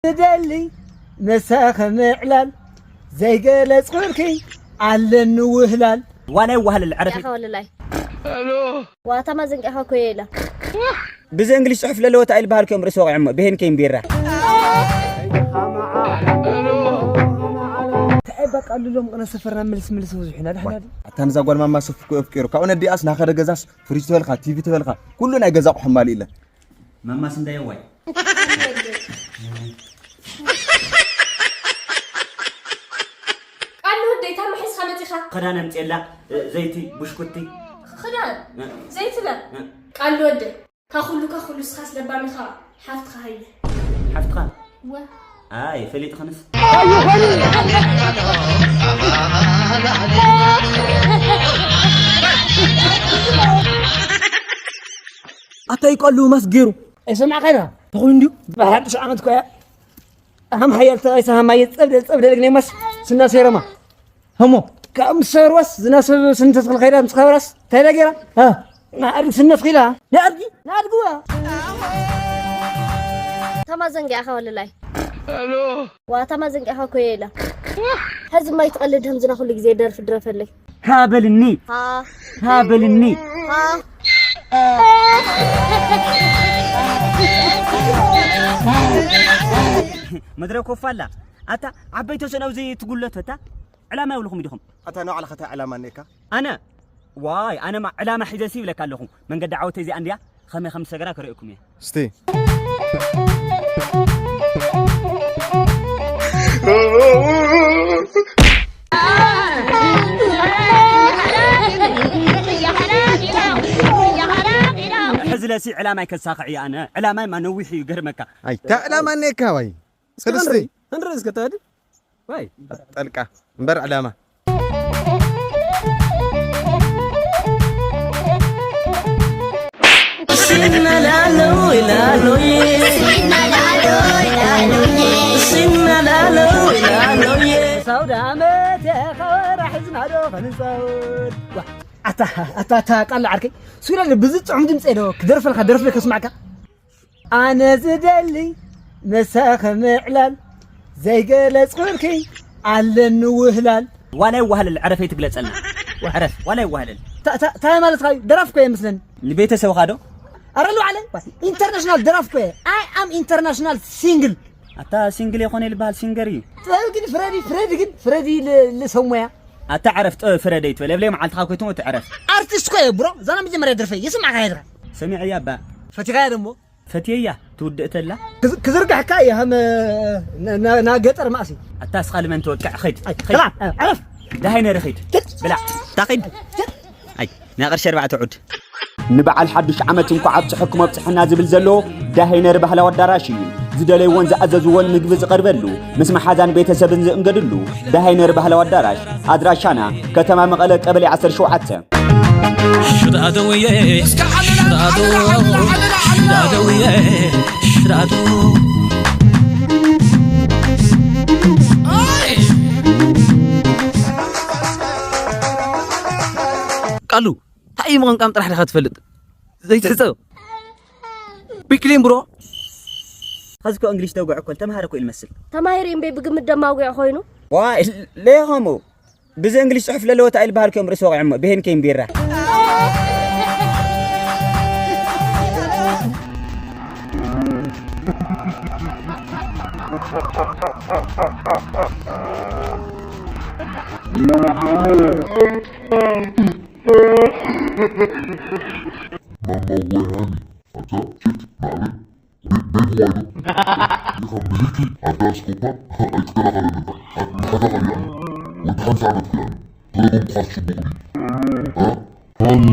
ትደሊ መሳኸ ምዕላል ዘይገለጽኩልኪ ኣለኒ ውህላል። ዋላ ይዋህለል፣ ዕረፊ። ያኻ ወለላይ። ዋታ ማዘንቀኻ እኮ የላ። ብዚ እንግሊሽ ጽሑፍ ለለወ እንታይ ኢልበሃልኩም ርእሲ ወቒዖሞ፣ ብሄን ከይን ቢራ። እንታይ በቃ ልሎም ቅነ ሰፈርና ምልስ ምልስ ብዙሕ ኢና፣ ደሕና ድዩ? ኣታ ነዛ ጓል ማማ ሱፍ እኮ ኣፍቂሩ። ካብኡ ነዲኣስ ናኸደ ገዛስ ፍሪጅ ትበልካ፣ ቲቪ ትበልካ፣ ኩሉ ናይ ገዛ ኣቑሑ ማሊእለ። ማማስ እንዳየዋይ። ቃል ወደይ፣ ታማ ሒዝካ መጺኻ። ክዳን ኣምጽኤላ፣ እ፣ ዘይቲ፣ ብሽኩቲ። ክዳን? እ። ዘይቲ በር። እ። ቃል ወደይ፣ ካብ ኩሉ፣ ካብ ኩሉ እስኻስ ለባም ኢኻ፣ ሓፍትኻ ሃየ። ሓፍትኻ? ወ። ኣይ፣ ፈሊጥኽንስ። ኣታ ይቀሉ ማስ ገይሩ። ኣይሰማዕካና? ተኾይኑ እንዲዩ። ብሓድሽ ዓመት እኮ እያ። ኣም ሓያል ተባይሳ ሃማየ ጸብደ፣ ጸብደ ደግኔ ማስ ስና ሴረማ። ህሞ፣ ካብ ምስ ሰበርዋስ ዝናሰብ ስንተት ክልኸይዳ ምስ ኸበራስ እንታይ ኢላ ገይራ? እ፣ ንኣድግ ስነት ኺላ? ንኣድጊ? ንኣድግዋ? ታማ ዘንጊ ኣኻ ወለላይ። ዋ፣ ታማ ዘንጊ ኣኻ እኮ የላ። ሕዚ ማይ ትቐልድ ህምዝና ኩሉ ግዜ ደርፊ ድረፈለይ። ሃ በልኒ። ሃ። ሃ በልኒ። ሃ። መድረክ ኮፍ ኣላ። ኣታ ዓበይቲ ሰነው እዚ ትጉለቱ ኣታ ዕላማ የብልኹም ዲኹም? ኣታ ንባዕልኻ እንታይ ዕላማ እኒኤካ? ኣነ? ዋይ፣ ኣነማ ዕላማ ሒዘ ሲ ይብለካ ኣለኹ። መንገዲ ዓወተይ እዚኣ እንድያ፣ ኸመይ ከም ዝሰገራ ከርእየኩም እየ። እስቲ። ሕዚ ለሲ ዕላማይ ከሳኽዕ እየ ኣነ። ዕላማይማ ነዊሕ እዩ፣ ገርመካ። ኣይ፣ እንታይ ዕላማ እኒኤካ ዋይ? እስኪ ሰለስተ። ክንርኢ፣ ክንርኢ እስከ ተድል። ዋይ። ጠልቃ እምበር ዕላማ። ስናላሎ ኢላሎዬ። ስናላሎ ኢላሎዬ። ሳውዲ ዓመት ኢኻ ወራሕ ዝናዶ ከንጻወት። ዋ፣ ኣታ፣ ኣታ፣ ኣታ፣ ቃል ዓርከይ። ሱላ ብዚ ጥዑም ድምፂ ዶ ክደርፈልካ፣ ደርፍ ዶ ከስማዕካ? ኣነ ዝደሊ መሳኸ ምዕላል ዘይገለጽኩልኪ ኣለኒ ውህላል። ዋላ ይዋህለል፣ ዕረፍ ኣይትግለጸልና። ዕረፍ፣ ዋላ ይዋህለል። ታ-፣ ታ-፣ ታይ ማለትካ እዩ? ደራፍ እኮ እየ ምስለኒ። ንቤተሰብኻ ዶ? ኣረ ልዋዕለ፣ ኢንተርናሽናል ደራፍ እኮ እየ። I am international single። ኣታ ሲንግል የኾነ ልበሃል ሲንገር እዩ። ጥበብ ግን ፍረዲ፣ ፍረዲ ግን፣ ፍረዲ ል-፣ ልሰሞያ። ኣታ ዕረፍ፣ ጥበብ ፍረደይ ትበል። እብለይ መዓልትኻ ኮይትሞ ትዕረፍ። ኣርቲስት እኮ እየ ብሮ። እዛ ናይ መጀመርያ ደርፈይ። ይስማዕካ ይድካ። ሰሚዐያ እባ። ፈቲኻያ ደሞ? ፈትየያ ትውድእ ተላ። ክዝ-፣ ክዝርግሕካ እየ ሃም ና-፣ ና-፣ ና ገጠር ማእሲ። ኣታ እስኻ ልመን ትወቅዕ፣ ኸይድ፣ ኣይ፣ ኸይድ። ጥላ፣ እ፣ ዕረፍ። ደሃይ ነረ ኸይድ። ትት። ብላዕ። እታ ኸይድ። ትት። ኣይ፣ ናይ ቅርሺ ኣርባዕተ ዑድ። ንበዓል ሓድሽ ዓመት እንኳዕ ኣብጽሐኩም ኣብጽሐና ዝብል ዘሎ ደሃይ ነረ ባህላዊ ኣዳራሽ እዩ። ዝደለይዎን ዝኣዘዝዎን ምግቢ ዝቐርበሉ፣ ምስ መሓዛን ቤተሰብን ዝእንገድሉ ደሃይ ነረ ባህላዊ ኣዳራሽ። ኣድራሻና ከተማ መቐለ ቀበሌ ዓሰርተ ሸውዓተ። ሽዳደውዬ፣ ሽዳዶ፣ ሽዳደውዬ፣ ሽዳዶ። ቃሉ፣ እንታይ እዩ ምቕምቃም ጥራሕ ዲኻ ትፈልጥ? ዘይትሕጸብ። ቢክሊን ብሮ። ኸዚ እኮ እንግሊሽ ተውግዕ እኮ ተምሃረ እኮ እዩ ልመስል። ተማሂሩ እምበይ ብግምት ደማጉዕ ኮይኑ። ዋይ፣ ለይኸምኡ። ብዚ እንግሊሽ ጽሑፍ ለለወ እንታይ ኢልበሃልኩም ርእሲ ወቒዖሞ፣ ብሄን ከይን ቢራ። ማማ ወይ ሃኒ፣ ኣታ ሽት፣ ማዕበል፣ ቤት፣ ቤት ዋይዶ። ኢኻ ብህልኪ ኣዳስ ኮፓ ኣይትከላኸለኒ። ኣት-፣ ንሓታ ኸሊኣ። ወዲ ሓምሳ ዓመት ክያ። ትረጉም ኳስ ሽቡቕ ዲ። እ? ሃኒ።